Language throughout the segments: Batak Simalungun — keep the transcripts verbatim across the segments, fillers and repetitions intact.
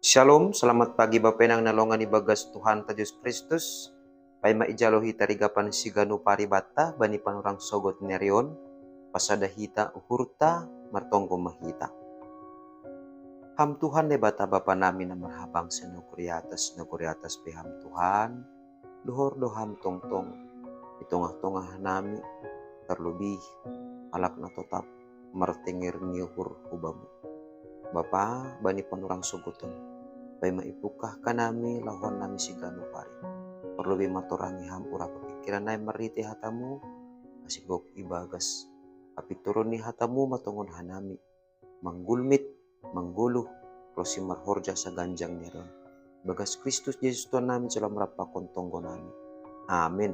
Shalom, selamat pagi bapenang na longan ibagas Tuhan ta Jesus Kristus. Paima ijalo hita rigapan siganu paribata bani panurang sogot nerion, pasada hita uhurta, martonggo mahita. Ham Tuhan Debata Bapa nami na marhabang senogori atas, nogori atas pe ham Tuhan, dohor do ham tongtong di tongah-tongah nami, terlebih halak na totap martengger ni uhur hubamu. Bapa, bani panurang sogoton, paima ipukah kanami lahuan nami siganu pari. Perlu bi matorangi ham urapa pikiran nai marite hatamu, asigok ibagas apituron ni hatamu matongon hanami, manggulmit, manggoluh, rosi marhorja saganjang ni ron. Bagas Kristus Jesus Tuhan nami jalo marampakon tonggo nami. Amin.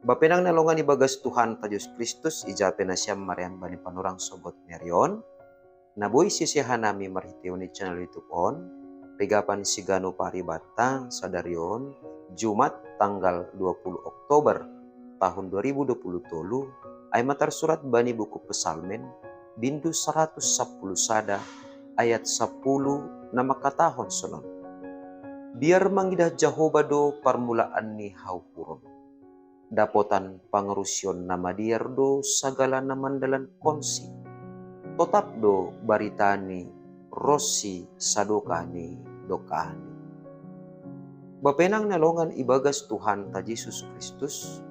Bapenang na longan ibagas Tuhan ta Jesus Kristus, ijape nasiam marian bani panurang sogot nerion, na boi sisiahan nami marhiteon ni channel YouTube on, rigapan siganu paribata sadarion, Jumat tanggal dua puluh Oktober tahun dua ribu dua puluh tolu, ai matarsurat bani buku Pesalmen, bindu saratus sapuluh sada ayat sapuluh na makatahon sonon. Biar mangidah Jahoba do parmulaan ni hauhuron. Dapotan pangarusion na madiar do sagala na mandalan konsi. Totap do baritani rosi sadokah ni dokahni. Bapenang na longan ibagas Tuhan ta Jesus Kristus,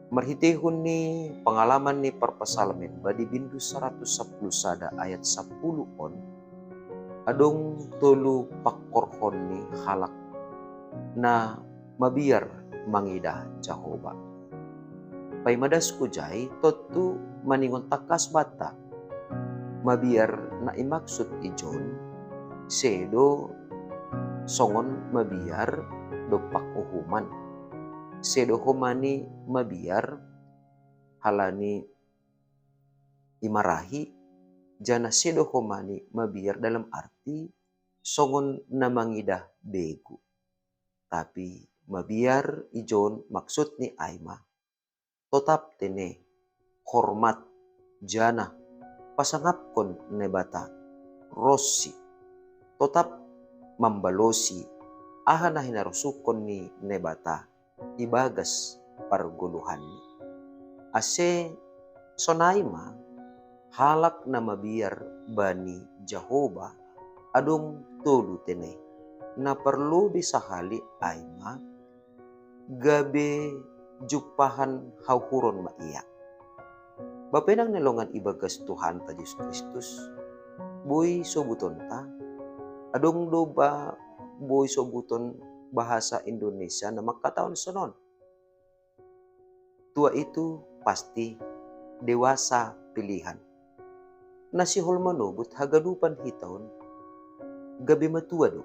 marhitehon ni pangalaman ni parpasalmen badi bindu saratus sapuluh sada ayat sapuluh on, adong tolu pangkorhon ni halak na mabiar mangidah Jahoba. Paima das hujai tontu maningon tangkas banta. Mabiar na imaksud ijon, sedo songon mabiar dompak uhuman. Sedo homani mabiar halani imarahi, janah sedo homani mabiar dalam arti songon na mangidah begu. Tapi mabiar ijon maksudni ai ma totap tene, hormat, janah pasangapkon Naibata, rosi, totap mambalosi aha na hinarosuhkon ni Naibata ibagas pargoluhanni. Ase sonai ma halak na mabiar bani Jahoba adong tolu tene. Na parlobei sahali ai ma gabe jumpahan hauhuron ma ia. Bapenang na longan ibagas Tuhan ta Jesus Kristus, boi sobutonta, adong do ba boi sobuton bahasa Indonesia na mangkatahon sonon. Tua itu pasti dewasa pilihan. Na sihol manobut haganupan hita on gabe matua do,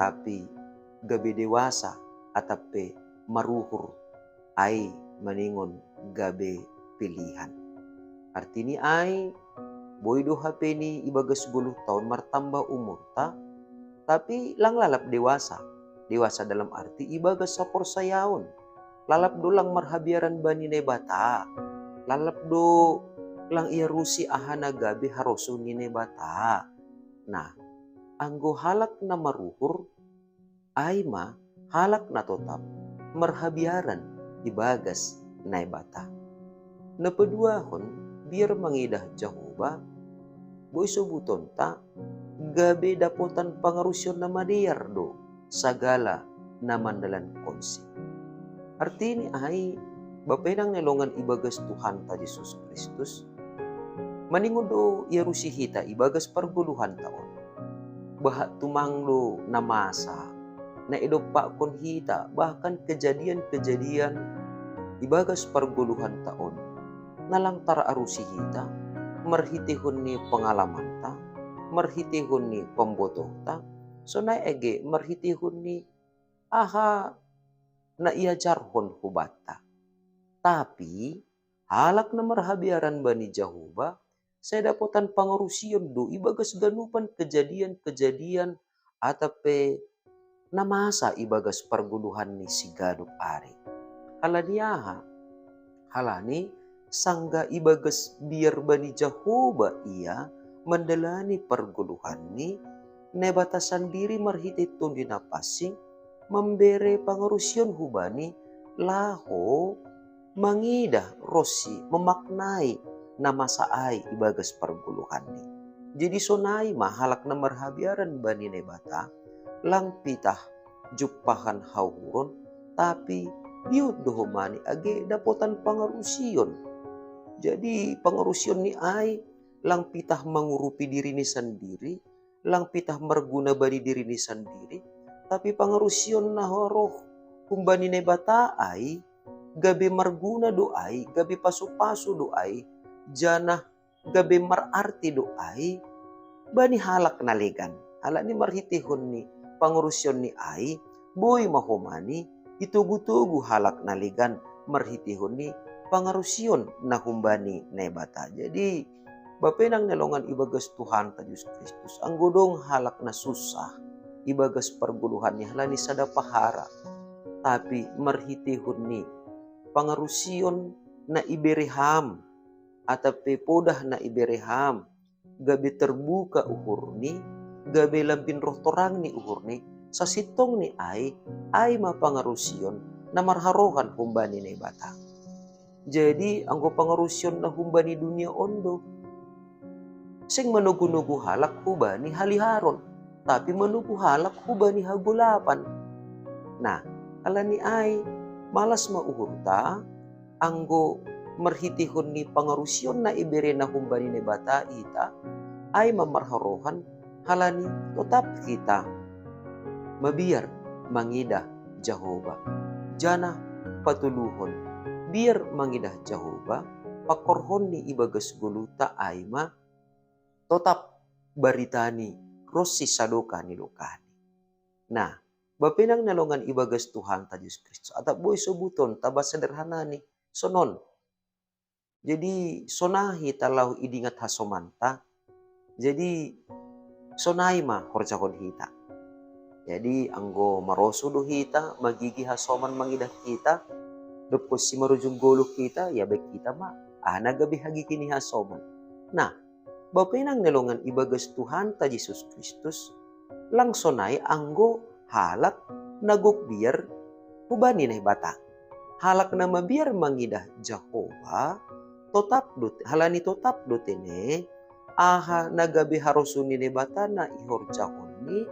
tapi gabe dewasa atap pe maruhur, ai maningon gabe pilihan. Artini ai, boi do hape ni ibagas goluh taon martamba umurta, tapi lang lalap dewasa. Dewasa dalam arti ibagas saporsayaon. Lalap do lang marhabiaran bani Naibata. Lalap do lang iarusi aha na gabe harosuh ni Naibata. Nah, anggo halak na maruhur, ai ma halak na totap marhabiaran ibagas Naibata. Na paduahon, biar mangidah Jahoba, boi sobutonta gabe dapotan pangarusion na madear do sagala na mandalankonsi. Artini ai, bapenang na longan ibagas Tuhanta Jesus Kristus, maningon do iarusi hita ibagas pargoluhanta on. Bahat tumang do na masa na idompakkon hita, bahkan kejadian-kejadian ibagas pargoluhanta on, na lang tararusi hita marhiteihon ni pangalamanta, marhiteihon ni pambotohta, sonai age marhiteihon ni aha na iajarhon hubanta. Tapi halak na marhabiaran bani Jahoba, sai dapotan pangarusion do ibagas ganupan kejadian-kejadian atap pe na masa ibagas pargoluhan ni siganup ari. Halani aha? Halani sanggah ibagas biar bani Jahoba ia mandalani pargoluhanni, Naibata sandiri marhite Tondi Napansing mambere pangarusion hubani laho mangidah ronsi memaknai na masa ai ibagas pargoluhanni. Jadi sonai ma halak na marhabiaran bani Naibata, lang pitah jumpahan hauhuron, tapi diut do homa ni age dapotan pangarusion. Jadi pangarusion ni ai lang pitah mangurupi dirini sandiri, lang pitah marguna bani dirini sandiri, tapi pangarusion na roh humbani Naibata ai gabe marguna do ai, gabe pasupasu do ai, janah gabe mararti do ai bani halak na legan. Halani marhitehon ni pangarusion ni ai, boi ma homa ni itogu-togu halak na legan marhitehon ni pangarusion na humbani Naibata. Jadi bapa inang na longan ibagas Tuhanta Jesus Kristus, anggo dong halak na susah ibagas pargoluhanni halani sada pahara, tapi marhitehon ni pangarusion na ibere ham, atap pe podah na ibere ham, gabe terbuka uhurni, gabe lambin roh torang ni uhurni, sasintong ni ai, ai ma pangarusion na marharohan humbani Naibata. Jadi anggo pangarusion na humbani dunia on do, seng manogu-nogu halak hubani haliharon, tapi manogu halak hubani hagolapan. Nah, halani ai, malas ma uhurta, anggo marhitehon ni pangarusion na iberena humbani Naibata hita, ai ma marharohan, halani totap hita mabiar mangidah Jahowa, janah patuluhon, biar mangidah Jahowa, pangkorhon ni ibagas goluhta ai ma totap baritani ronsi sadokah ni dokahni. Nah, bapa inang na longan ibagas Tuhanta Jesus Kristus, atap boi sobuton taba sederhanani sonon. Jadi sonai hita laho idingat hasomanta. Jadi sonai ma horjahon hita. Jadi anggo marosu do hita, magigi hasoman mangidah hita, dob ronsi marujung goluh hita, ia baen hita ma aha na gabe hagigi ni hasoman. Nah, bapa inang na longan ibagas Tuhanta Jesus Kristus, lang sonai anggo halak na gok biar hubani Naibata. Halak na mabiar mangidah Jahowa, totap do, halani totap do tene aha na gabe harosuh ni Naibata na ihorjahonni.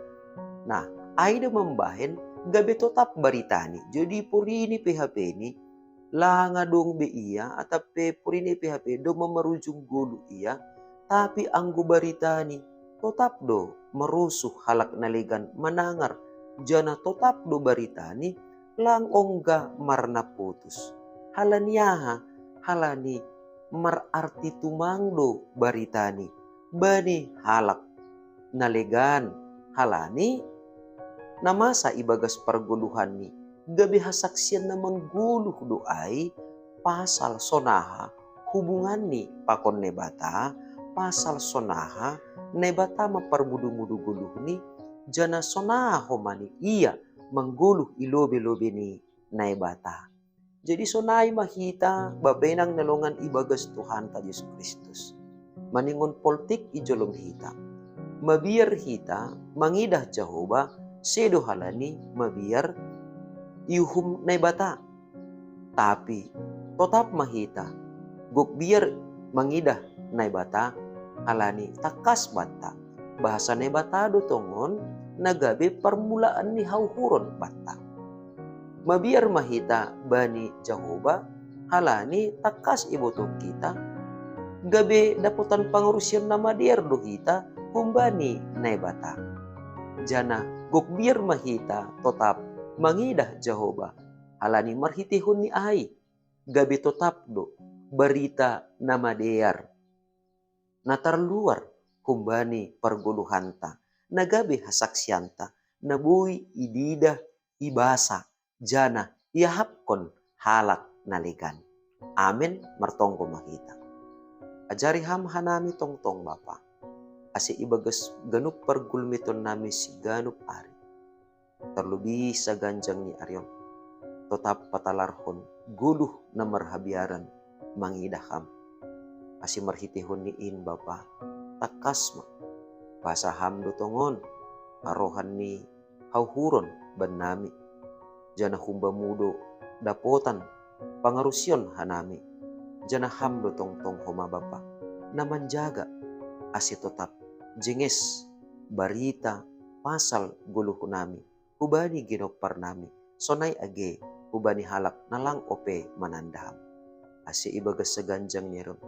Nah, ai do mambahen gabe totap baritani. Jadi porini pe hape ni, langa dong be ia, atap pe porini pe hape domma marujung goluh ia, tapi anggo baritani totap do marosuh halak na legan manangar, janah totap do baritani lang ongga marnapotus. Halani aha? Halani mararti tumang do baritani bani halak na legan, halani na masa ibagas pargoluhanni gabe hasaksian na manggoluh do ai pasal sonaha hubunganni pakon Naibata, pasal sonaha Naibata ma parmudu-mudu goluhni, janah sonaha homa ni ia manggoluh i lobe-lobe ni Naibata. Jadi sonai ma hita, bapa inang na longan ibagas Tuhanta Jesus Kristus, maningon poltik i jolom hita. Mabiar hita mangidah Jahowa, sedo halani mabiar iuhum Naibata. Tapi totap ma hita gok biar mangidah Naibata, halani tangkas banta bahasa Naibata do tongon na gabe parmulaan ni hauhuron banta. Mabiar ma hita bani Jahowa, halani tangkas iboto hita gabe dapotan pangarusion na madear do hita humbani Naibata. Janah gok biar ma hita totap mangidah Jahowa, halani marhitehon ni ai gabe totap do barita na madear na tarluar humbani pargoluhanta, na gabe hasaksianta, na boi ididah, ibasa, janah iahapkon halak na legan. Amen. Martonggo ma hita. Ajari Ham hanami tongtong, Bapa, ase ibagas ganup pargulmitonnami siganup ari, tarlubi saganjang ni ari on, totap patalarhon goluh na marhabiaran mangidah Ham. Ase marhitehon ni in, Bapa, tangkas ma bahasa Ham do tongon parohan ni hauhuron bannami. Janah humbamu do dapotan pangarusion hanami. Janah Ham do tongtong homa Bapa, na manjaga, ase totap jenges barita pasal goluh nami hubani ginompar nami, sonai age hubani halak na lang ope mananda Ham. Ase ibagas saganjang ni ari on,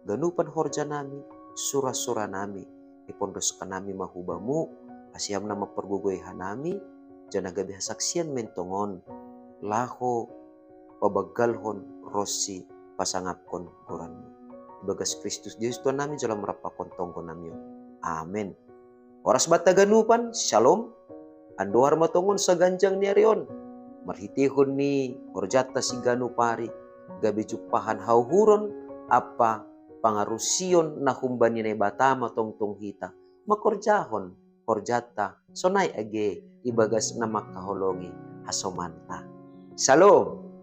ganupan horja nami, sura-sura nami, ipondoskon nami ma hubamu, ase Ham na mampargogoi hanami, janah gabe hasaksian mentongon, laho pabanggalhon ronsi pasangapkon goranmu. Ibagas Kristus Jesus Tuhan nami jalo marampakon tonggo nami on. Amen. Horas banta ganupan, Shalom. Andohar ma tongon saganjang ni ari on, marhiteihon ni horjanta siganup ari, gabe jumpahan hauhuron ampa pangarusion na humbani Naibata ma tongtong hita mangkorjahon horjanta, sonai age ibagas na mangkaholongi hasomanta. Shalom.